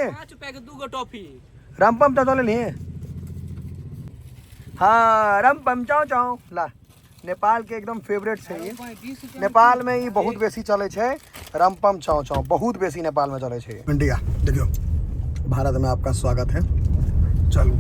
5 रुपया के 2 गो टॉफी। रमपम चाव चाव लेलिए? हाँ, रमपम चाव चाव। ला, नेपाल के एकदम फेवरेट छै ई। नेपाल में ई बहुत बेसी चलै छै। रमपम चाव चाव बहुत बेसी नेपाल में चलै छै। इंडिया, देखियो, भारत में आपका स्वागत है। चलू।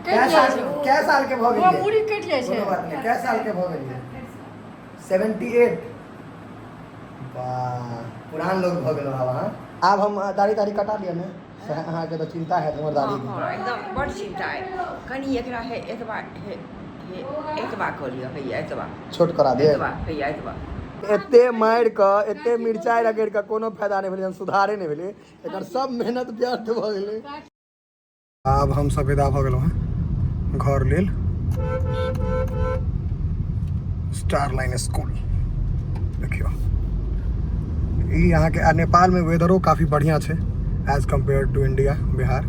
कै साल, कै साल के भऽ गेलियै? मूड़ी कटि जाइ छै। कोनो बात नहि। कै साल के भऽ गेलियै? 78। वाह, पुरान लोग भऽ गेलहुँ आब अहाँ। आब हम दाढ़ी ताढ़ी कटा लिअ ने, से अहाँके तऽ चिन्ता हैत हमर दाढ़ीके। हँ, एकदम बड चिन्ता अइ। कनि एकरा हे एतबा, हे हे एतबा कऽ लिअ, हैया एतबा। छोट करा दे। एतबा, हैया एतबा। एते मारि कऽ, एते मिरचाइ रगड़ि कऽ कोनो फायदा नहि भेलै। जहन सुधारे नहि भेलै, एकर सब मेहनत व्यर्थ भऽ गेलै। आब हम सब विदा भऽ गेलहुँ हेँ घर लेल। स्टार लाइन स्कूल देखियौ ई अहाँके। आ नेपालमे वेदरो काफी बढ़िआँ छै as compare to India, Bihar.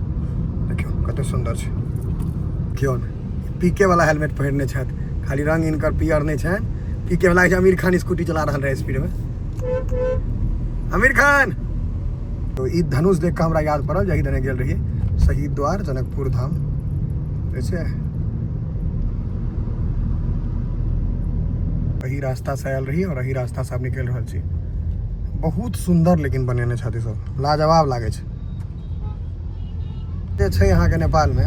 देखियौ कते सुन्दर छै। देखियौ ने, पीके वाला हेलमेट पहिरने छथि, खाली रंग इनकर पियर नहि छनि। पीके वाला छै। आमिर खान स्कूटी चला रहल रहै स्पीडमे, आमिर खान। तो ई धनुष देख कऽ हमरा याद पड़ल जाहि दने गेल रहियै, शहीद द्वार, जनकपुर धाम जे छै। एही रास्ता से आयल रही और एही रास्ता से आब निकलि रहल छी। बहुत सुन्दर लेकिन बनेने छथि सब, लाजवाब लागै छै। जे छै अहाँके नेपालमे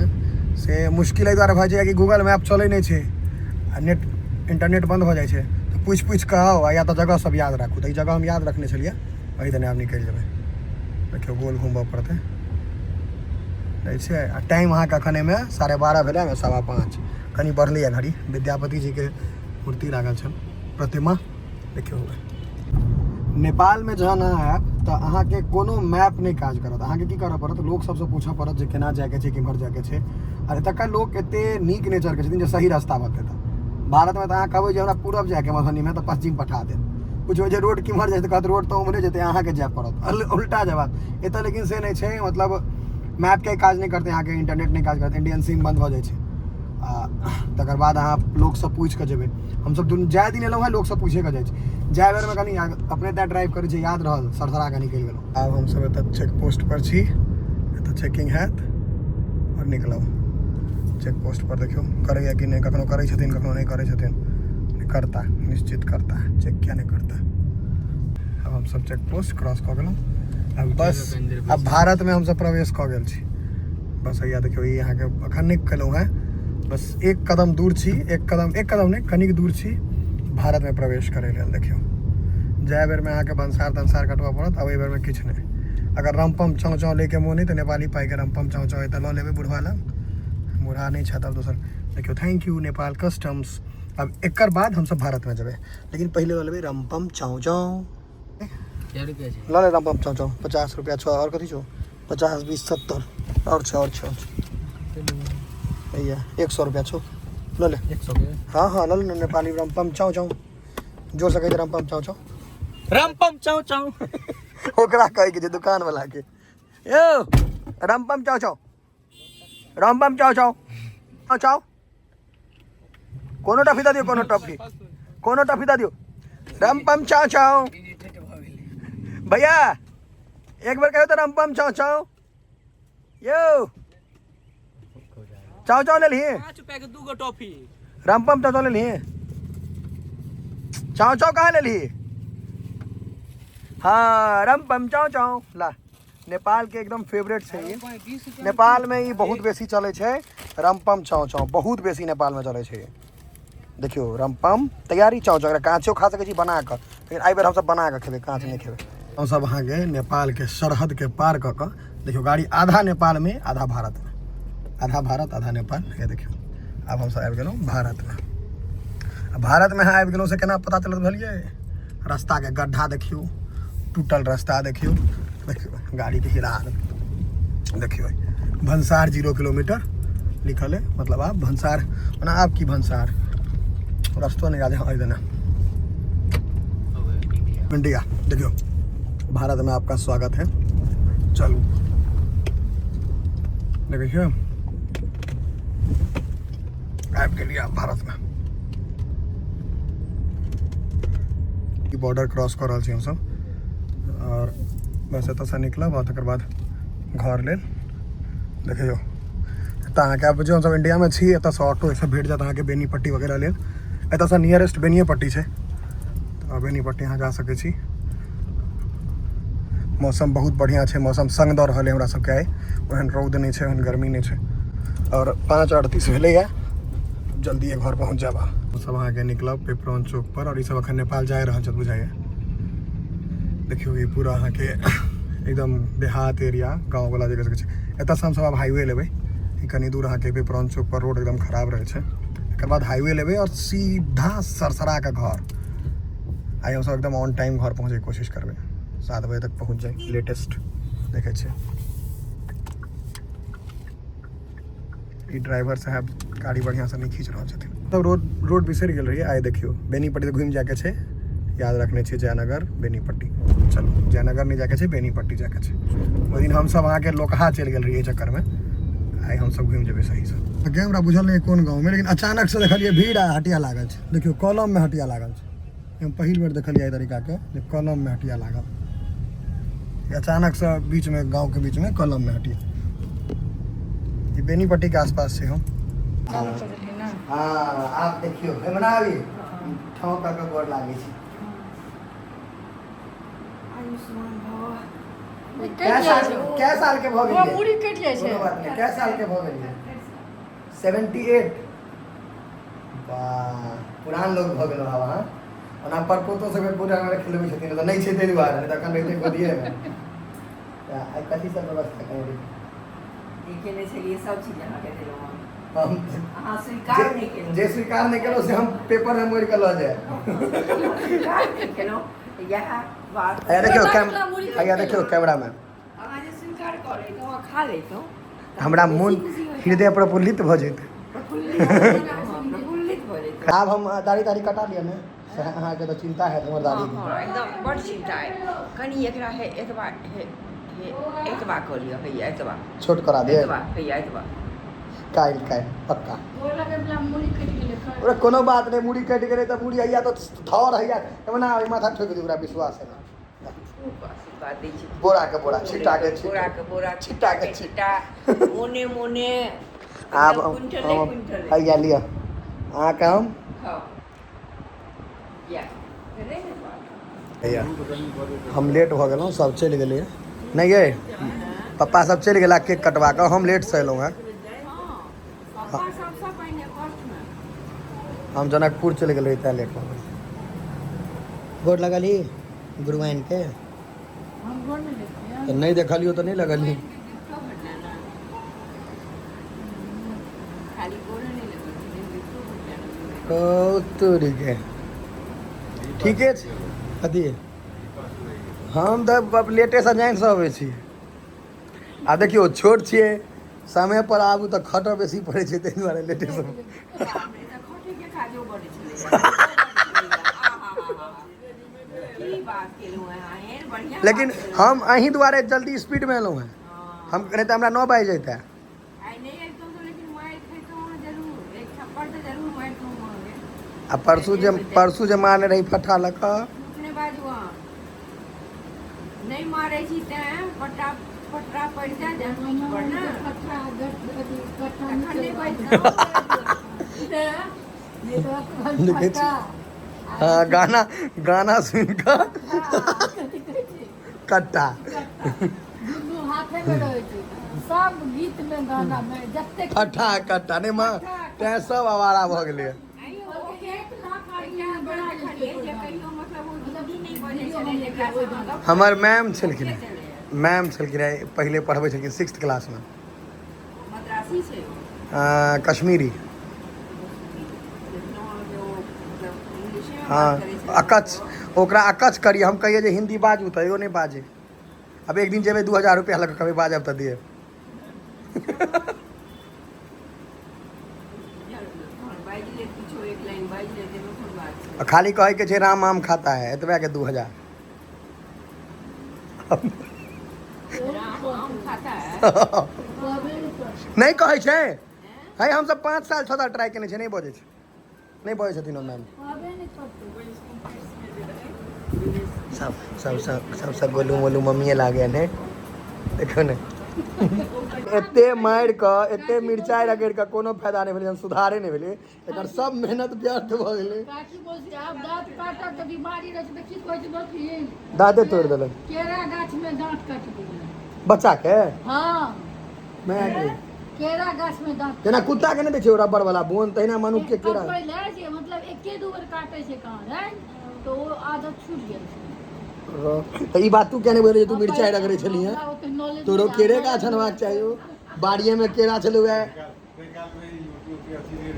से मुश्किल एहि दुआरे भऽ जाइ कि गूगल मैप चलै नहि छै आ नेट इंटरनेट बन्द भऽ जाइ छै, तऽ पूछि पूछि कऽ आउ आ या तऽ जगह सब याद राखू। तऽ ई जगह हम याद रखने छलियै, एहि दने आब निकलि जेबै। देखियौ, गोल घुमबऽ पड़तै, दै छै। आ टाइम अहाँके एखन एहिमे 12:30 भेलै, एहिमे 5:15, कनि बढ़लैए घड़ी। विद्यापति जीके मूर्ति लागल छनि, प्रतिमा देखियौ। नेपालमे जहन अहाँ आयब तऽ अहाँके कोनो मैप नहि काज करत। अहाँके की करऽ पड़त? लोक सबसँ पूछऽ पड़त जे केना जायके छै, केम्हर जायके छै। आ एतुका लोक एते नीक नेचरके छथिन जे सही रास्ता बतेता। भारतमे तऽ अहाँ कहबै जे हमरा पूरब जायके मधुबनीमे, तऽ पश्चिम पठा देत। पुछबै जे रोड केम्हर जाइ छै, तऽ कहत रोड तऽ उम्हरे जेतै, अहाँके जाय पड़त, उल्टा जवाब। एतऽ लेकिन से नहि छै। मतलब मैपके काज नहि करतै अहाँके, इंटरनेट नहि काज करतै, इंडियन सिम बन्द भऽ जाइ छै आ तकर बाद अहाँ लोकसँ पूछि कऽ जेबै। हमसब दुनू जाए दिन एलहुँ हेँ, लोकसँ पूछे कऽ जाइ छी। जाए बेरमे कनि अपने तैँ ड्राइव करै छी, याद रहल, सरसरा कऽ निकलि गेलहुँ। आब हमसब एतऽ चेक पोस्ट पर छी। एतऽ चेकिंग हैत आओर निकलब। चेक पोस्ट पर देखियौ करैया कि नहि। कखनो करै छथिन, कखनो नहि करै छथिन। करता, निश्चित करता, चेक किया नहि करता? आब हमसब चेक पोस्ट क्रॉस कऽ गेलहुँ। आब बस, आब भारतमे हमसब प्रवेश कऽ गेल छी। बस हैया देखियौ, ई अहाँके अखन नहि केलहुँ हेँ, बस एक कदम दूर छी, एक कदम, एक कदम नहि, कनिक दूर छी भारतमे प्रवेश करै लेल। देखियौ, जाय बेरमे अहाँके भनसार तनसार कटबऽ पड़त, अबै बेरमे किछु नहि। अगर रमपम चाँव चाँव लैके मोन अइ तऽ नेपाली पाइके रमपम चाँव चाँव एतऽ लऽ लेबै बुढ़वा लग। बूढ़ा नहि छथि आब दोसर। देखियौ, thank you Nepal customs. आब एकर बाद हमसब भारतमे जेबै, लेकिन पहिले लऽ लेबै रमपम चाँव चाँव। कै रुपया छै? लऽ ले रमपम चाँव चाँव, 50 रुपया छौ। आओर कथी छौ? 50, 20, 70, आओर छै, आओर छै, आओर छै। हैया 100 रुपया छौ, लऽ ले। 100 के? हाँ हाँ, लऽ ले ने। नेपाली रमपम चाँव चाँव, जोर से कहै रमपम चाँव चाँव। रमपम चाउ चाउ। ओकरा कहै के छै दुकान वाला के, यौ रमपम चाँव चाँव, रमपम चाँव चाँव, चाँव चाँव। कोनो टॉफी दऽ दियौ, कोनो टॉफी, कोनो टॉफी दऽ दियौ। रमपम चाँव चाँव। भैया, एक बेर कहियौ तऽ रमपम चाँव चाँव। यौ, चाँव चाँव लेलही? 5 रुपया के 2 गो टॉफी। रमपम चाँव चाँव लेलही? चाँव चाँव कहाँ लेलही? हाँ, रमपम चाँव चाँव। ला, नेपाल के एकदम फेवरेट छै ई। नेपालमे ई बहुत बेसी चलै छै। रमपम चाँव चाँव बहुत बेसी नेपालमे चलै छै। देखियौ, रमपम तैयारी चाँव चाँव। एकरा काँचो खा सकै छी बना कऽ, लेकिन एहि बेर हमसब बना कऽ खेबै, काँच नहि खेबै हमसब। अहाँके नेपालके सरहदके पार कऽ कऽ देखियौ, गाड़ी आधा नेपालमे, आधा भारतमे, आधा भारत, आधा नेपाल। हे देखियौ, आब हमसब आबि गेलहुँ भारतमे। आ भारतमे अहाँ आबि गेलहुँ से केना पता चलत भेलियै? रास्ताके गड्ढा देखियौ, टूटल रास्ता देखियौ, देखियौ गाड़ीके हिला देखियौ। भंसार 0 किलोमीटर लिखल है, मतलब आब भंसार, ओना आब की भंसार, रस्तो नहीं याद है। हाँ, देना इंडिया, देखियो, भारत में आपका स्वागत है। चलू, देखियो, आबि गेलियै आब भारतमे। ई बॉर्डर क्रॉस कऽ रहल छी हमसब आओर बस एतऽसँ निकलब आ तकर बाद घर लेल। देखियौ एतऽ अहाँके आब बुझियौ हमसब इंडियामे छी, एतऽसँ ऑटो सब भेट जायत अहाँके बेनीपट्टी वगैरह लेल। एतऽसँ नियरेस्ट बेनिएपट्टी छै, तऽ बेनीपट्टी अहाँ जा सकै छी। मौसम बहुत बढ़िआँ छै, मौसम संग दऽ रहल है हमरा सबके आइ, ओहन रौद नहि छै, ओहन गर्मी नहि छै। आओर 5:38 भेलैए, जल्दिए घर पहुँच जायब। सब अहाँके निकलब पेपरौन चौक पर और ई सब अखन नेपाल जा रहल छथि बुझाइए। देखियौ ई पूरा अहाँके एकदम देहात एरिया गाँव वाला जगह सब छै। एतऽसँ हमसब आब हाईवे लेबै, ई कनि दूर अहाँके पेपरौन चौक पर रोड एकदम खराब रहै छै। एकर बाद हाईवे लेबै और सीधा सरसरा के घर। आइ हमसब एकदम ऑन टाइम घर पहुँचैके कोशिश करबै, 7 बजे तक पहुँच जाइ लेटेस्ट। देखै छियै ई ड्राइवर साहब गाड़ी बढ़िआँसँ नहि खींच रहल छथिन। तब रोड रोड बिसरि गेल रहियै। आइ देखियौ बेनीपट्टी तऽ घुमि जायके छै, याद रखने छियै जयनगर बेनीपट्टी। चलू जयनगर नहि जायके छै, बेनीपट्टी जायके छै। ओहि दिन हमसब अहाँके लोकहा चलि गेल रहियै चक्करमे, आइ हमसब घुमि जेबै सहीसँ। गे हमरा बुझल नहि कोन गाँवमे, लेकिन अचानक से देखलियै भीड़ आ हटिया लागल छै। देखियौ कलममे हटिया लागल छै, हम पहिल बेर देखलियै एहि तरीकाके जे कलममे हटिया लागल अचानक से बीचमे, गाँवके बीचमे कलममे हटिया। ई बेनीपट्टीके आसपास छै हम। हाँ आब देखियौ हेमना आबी ठाव कऽ के गोर लागै छै। आयुष्मान भव। कै साल के भऽ गेलियै? मुड़ी कटि जाइ छै। कोनो बात नहि। कै साल के भऽ गेलियै? 78। वाह, पुरान लोग भऽ गेलहुँ आब अहाँ। ओना परपोतो सबके पूरा हमरा खिलबै छथिन तऽ नहि छै, ताहि दुआरे नहि तऽ एखन रहितै गोदिएमे। तऽ आइ कथी सब व्यवस्था केने रही? जे केने छलियै सब चीज अहाँके देलहुँ हम। हम अहाँ स्वीकार नहि केलहुँ। जे स्वीकार नहि केलहुँ से हम पेपरमे मोड़ि कऽ लऽ जायब। स्वीकार नहि केलहुँ, इएह बात। हैया देखियौ कैम हैया देखियौ कैमरामे। अहाँ जे स्वीकार कऽ लैतहुँ आ खा लैतहुँ तऽ हमरा बेसी मोन खुशी होइत। हृदय प्रफुल्लित भऽ जेतै। प्रफुल्लित भऽ जैतहुँ, प्रफुल्लित भऽ जैतहुँ। आब हम दाढ़ी ताढ़ी कटा लिअ ने, से अहाँके तऽ चिन्ता हैत हमर दाढ़ीके। हँ, एकदम बड्ड चिन्ता अइ। कनि एकरा हे एतबा हे हे एतबा कऽ लिअ, हैया एतबा। छोट करा दिअ। एतबा हैया एतबा। काल्हि काल्हि पक्का। गोर लगै वला मुड़ी कटि गेलै। ओकरा कोनो बात नहि, मुड़ी कटि गेलै तऽ मुड़ी हैया तऽ थर हैया एमना माथा ठोकि दू, ओकरा विश्वास है ना। खूब आशीर्वाद दै छी। बोरा के बोरा, छिट्टा के छिट्टा, बोरा के बोरा, छिट्टा के छिट्टा, मोने मोने आब क्विंटले क्विंटले। हैया लिअ अहाँके हम खाउ। या भेलै ने बात। हैया हम लेट भऽ गेलहुँ, सब चलि गेलैए। नहि यै पप्पा सब चलि गेला केक कटवा कऽ, हम लेटसँ एलहुँ हेँ। पप्पा सबसँ पहिने फर्स्टमे। हम जनकपुर चलि गेल रही तैँ लेट भऽ गेल। गोर लगलही गुरुआइनके? हम गोर नहि देखलियै। तऽ नहि देखलियौ तऽ नहि लगलही। गिफ्टो भेटलै ने, खाली गोरे नहि लगल छलै, गिफ्टो भेटलै ने। ओ तोरीके ठीके छै। कथी हम तऽ लेटेसँ जानि अबै छी। आ देखियौ छोट छियै, समय पर आबू तऽ खटऽ बेसी पड़ै छै, ताहि दुआरे लेटेसँ। बाप रे, तऽ खटैके काजो बड्ड छलैए। की बात केलहुँ अहाँ, एहन बढ़िआँ लेकिन बात केलहुँ। हम अहीं दुआरे जल्दी स्पीडमे एलहुँ हेँ। हँ। हम नहि तऽ हमरा 9 बाजि जैते। आइ नहि अबितहुँ तऽ लेकिन मारि खैतहुँ अहाँ जरूर, एक थप्पड़ तऽ जरूर मारितहुँ अहाँके। आ परसू जे मारने रही फट्ठा लऽ कऽ। झूठ नहि बाजू अहाँ। नहि मारै छी तैँ पट्टा पटरा पड़ि जाय जहन पीठ पर ने, तखन नहि बाजतहुँ। देखै छी। हाँ, गाना गाना सुनि कऽ कट्टा दुनू हाथे में रहै छै सब गीत में, गाना में जतेक फट्ठा कट्टा नहि माँ, तैँ सब आवारा भऽ गेलैए। एक लाख आदमी बना देखलियै जे कहियो मतलब ओ हिन्दी नहि बजै छलै जेकरासँ अहाँ गप हमर मैम छलखिन हेँ, छलैए। मैम छलखिन हेँ, पहिले पढ़बै छलखिन 6th क्लासमे। मद्रासी छै ओ? कश्मीरी। देखलहुँ अहाँके ओ मतलब इंग्लिशेमे हाँ बात करै छलै। अकच ओकरा अकच करियै, हम कहियै जे हिन्दी बाजू तैयो नहि बाजै। आब एक दिन जेबै 2000 रुपया लऽ कऽ कहबै बाजब तऽ दिअ। बाजि लेत किछो, एक लाइन बाजि लेत, एहिमे कोन बात छै? आ खाली कहैके छै राम आम खाता है, एतबे के 2000। राम आम खाता है? नहि कहै छै है। हमसब 5 साल 6 साल ट्राई केने छै, नहि बजै छै, नहि बजै छथिन ओ मैम। कहबे नहि करतै। सब सब सब सब सब गोलू मोलू मम्मीए लागे ने। देखो ने, एते मारि कऽ, एते मिरचाइ रगड़ि कऽ कोनो फायदा नहि भेलै, जहन सुधारे नहि भेलै, एकर सब मेहनत व्यर्थ भऽ गेलै। काकी मौसी, आब दाँत काटऽ के बीमारी रहै छै तऽ की कहै छै बकिन? दाँते तोड़ि देलक। केरा गाछ में दाँत काटि गेलै। बच्चा के? हँ। माय के। केरा गाछ में दाँत। जेना कुत्ता के नहि दै छै ओ रबड़ वाला बोन, तहिना मनुख के केरा। पहिले जे मतलब एके दू बेर काटै छै कान है तऽ ओ आदत छूटि गेल छै। तऽ ई बात तू किया नहि बुझलियै जे तू मिरचाइ रगड़ै छलिहे? हमरा ओते knowledge तोरो नहि। केरे गाछ अनबाक चाही। ओ बाड़िए मे केरा छलौ है,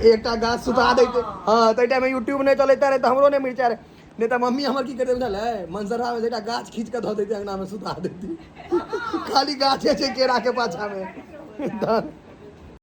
एकटा गाछ सुता दैते। हँ, ताहि टाइममे यूट्यूब नहि चलैते रहै तऽ हमरो नहि मिरचाइ रहै। नहि तऽ मम्मी हमर की करतै बुझल है? मनसरवा मे एकटा गाछ खींच कऽ धऽ दैते, अंगना मे सुता दैती। खाली गाछे छै केरा के पाछा मे। तहन